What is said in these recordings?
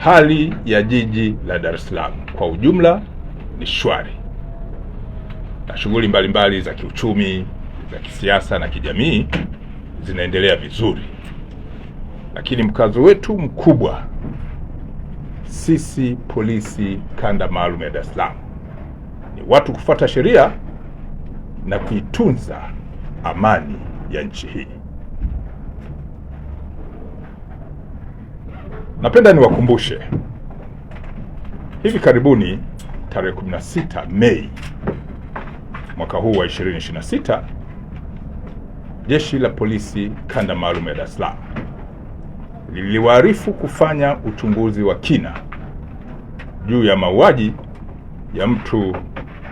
Hali ya jiji la Dar es Salaam kwa ujumla ni shwari na shughuli mbalimbali za kiuchumi, za kisiasa na kijamii zinaendelea vizuri, lakini mkazo wetu mkubwa sisi polisi kanda maalum ya Dar es Salaam ni watu kufuata sheria na kuitunza amani ya nchi hii. Napenda niwakumbushe hivi karibuni tarehe 16 Mei mwaka huu wa 2026, Jeshi la Polisi kanda maalum ya Dar es Salaam liliwaarifu kufanya uchunguzi wa kina juu ya mauaji ya mtu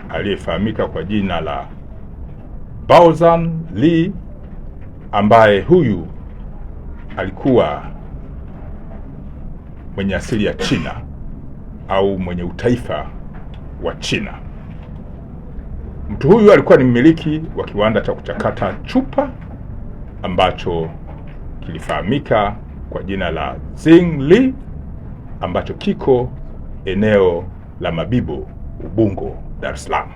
aliyefahamika kwa jina la Baozan Lee ambaye huyu alikuwa mwenye asili ya China au mwenye utaifa wa China. Mtu huyu alikuwa ni mmiliki wa kiwanda cha kuchakata chupa ambacho kilifahamika kwa jina la Li ambacho kiko eneo la Mabibo, Ubungo, Dar es Salaam.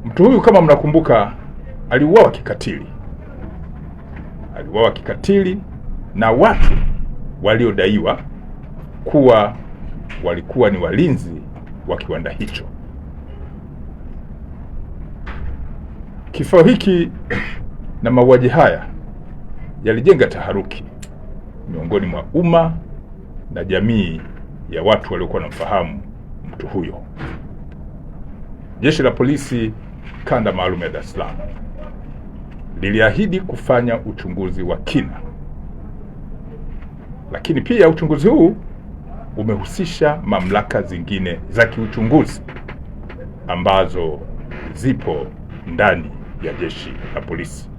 Mtu huyu kama mnakumbuka, aliuawa kikatili, aliuawa kikatili na watu waliodaiwa kuwa walikuwa ni walinzi wa kiwanda hicho. Kifo hiki na mauaji haya yalijenga taharuki miongoni mwa umma na jamii ya watu waliokuwa wanamfahamu mtu huyo. Jeshi la Polisi kanda maalum ya Dar es Salaam liliahidi kufanya uchunguzi wa kina, lakini pia uchunguzi huu umehusisha mamlaka zingine za kiuchunguzi ambazo zipo ndani ya jeshi la polisi.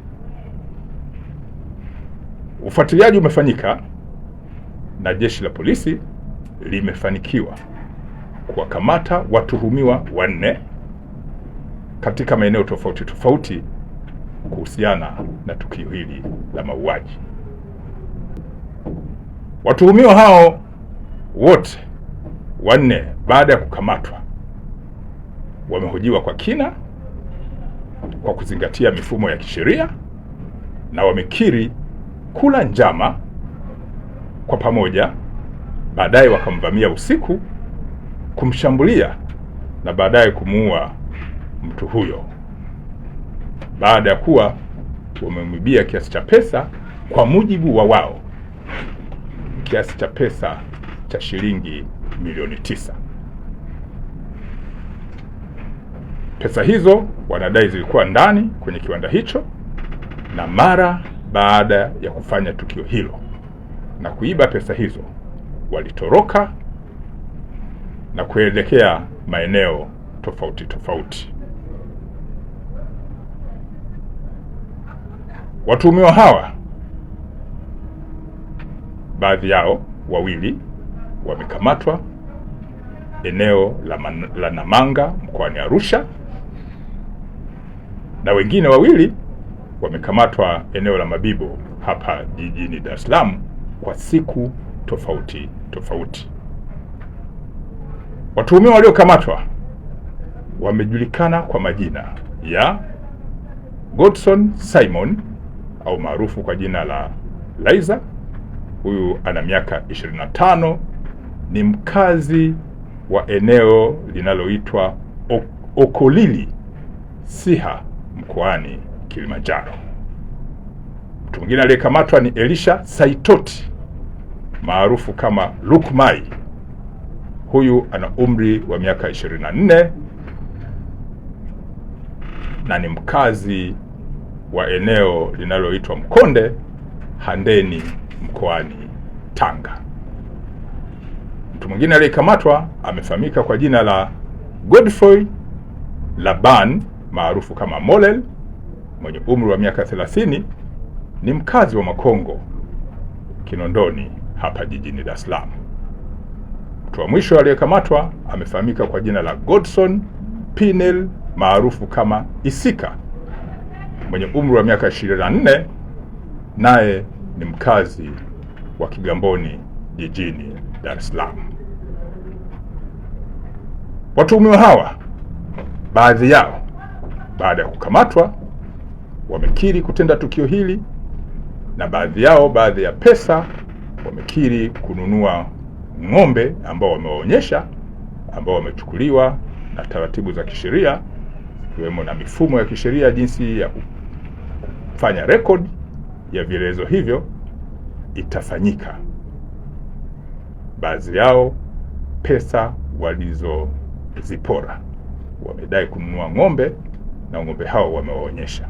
Ufuatiliaji umefanyika na jeshi la polisi limefanikiwa kuwakamata watuhumiwa wanne katika maeneo tofauti tofauti kuhusiana na tukio hili la mauaji. Watuhumiwa hao wote wanne baada ya kukamatwa wamehojiwa kwa kina kwa kuzingatia mifumo ya kisheria na wamekiri kula njama kwa pamoja, baadaye wakamvamia usiku, kumshambulia na baadaye kumuua mtu huyo baada ya kuwa wamemwibia kiasi cha pesa, kwa mujibu wa wao, kiasi cha pesa cha shilingi milioni 9. Pesa hizo wanadai zilikuwa ndani kwenye kiwanda hicho, na mara baada ya kufanya tukio hilo na kuiba pesa hizo walitoroka na kuelekea maeneo tofauti tofauti. Watuhumiwa hawa baadhi yao wawili wamekamatwa eneo la Namanga mkoani Arusha na wengine wawili wamekamatwa eneo la Mabibo hapa jijini Dar es Salaam kwa siku tofauti tofauti. Watuhumiwa waliokamatwa wamejulikana kwa majina ya Godson Simon au maarufu kwa jina la Laiza. Huyu ana miaka 25, ni mkazi wa eneo linaloitwa Okolili Siha mkoani Kilimanjaro. Mtu mwingine aliyekamatwa ni Elisha Saitoti maarufu kama Lukmai. Huyu ana umri wa miaka 24 na ni mkazi wa eneo linaloitwa Mkonde Handeni mkoani Tanga. Mtu mwingine aliyekamatwa amefahamika kwa jina la Godfrey Laban maarufu kama Molel mwenye umri wa miaka 30 ni mkazi wa Makongo Kinondoni hapa jijini Dar es Salaam. Mtu wa mwisho aliyekamatwa amefahamika kwa jina la Godson Pinel maarufu kama Isika mwenye umri wa miaka 24 naye ni mkazi wa Kigamboni jijini Dar es Salaam. Watuhumiwa hawa baadhi yao baada ya kukamatwa wamekiri kutenda tukio hili na baadhi yao baadhi ya pesa wamekiri kununua ng'ombe ambao wamewaonyesha, ambao wamechukuliwa na taratibu za kisheria ikiwemo na mifumo ya kisheria jinsi ya kufanya rekodi ya vielelezo hivyo itafanyika. Baadhi yao pesa walizozipora wamedai kununua ng'ombe na ng'ombe hao wamewaonyesha.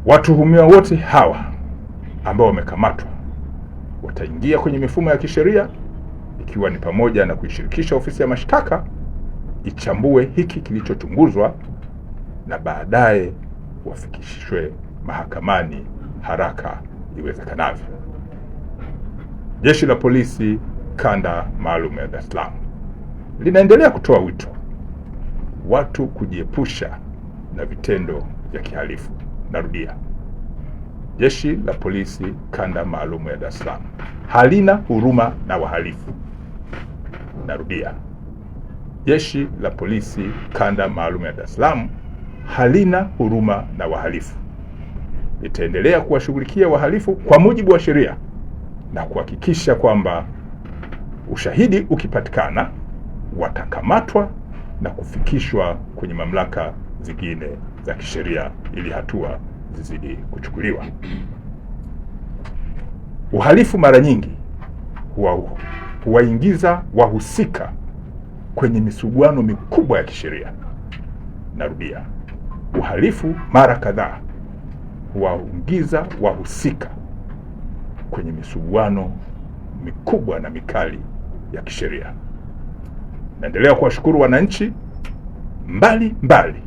Watuhumiwa wote hawa ambao wamekamatwa wataingia kwenye mifumo ya kisheria ikiwa ni pamoja na kuishirikisha ofisi ya mashtaka ichambue hiki kilichochunguzwa na baadaye wafikishwe mahakamani haraka iwezekanavyo. Jeshi la Polisi Kanda Maalum ya Dar es Salaam linaendelea kutoa wito watu kujiepusha na vitendo vya kihalifu. Narudia, Jeshi la Polisi Kanda Maalum ya Dar es Salaam halina huruma na wahalifu. Narudia, Jeshi la Polisi Kanda Maalum ya Dar es Salaam halina huruma na wahalifu. Litaendelea kuwashughulikia wahalifu kwa mujibu wa sheria na kuhakikisha kwamba ushahidi ukipatikana watakamatwa na kufikishwa kwenye mamlaka zingine za kisheria ili hatua zizidi kuchukuliwa. Uhalifu mara nyingi huwaingiza wahusika kwenye misuguano mikubwa ya kisheria. Narudia, uhalifu mara kadhaa huwaingiza wahusika kwenye misuguano mikubwa na mikali ya kisheria. Naendelea kuwashukuru wananchi mbali mbali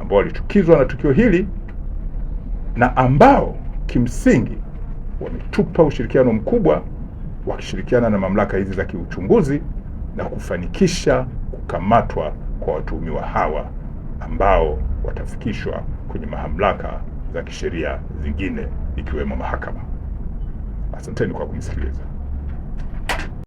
ambao walichukizwa na tukio hili na ambao kimsingi wametupa ushirikiano mkubwa wakishirikiana na mamlaka hizi za kiuchunguzi na kufanikisha kukamatwa kwa watuhumiwa hawa ambao watafikishwa kwenye mamlaka za kisheria zingine ikiwemo mahakama. Asanteni kwa kunisikiliza.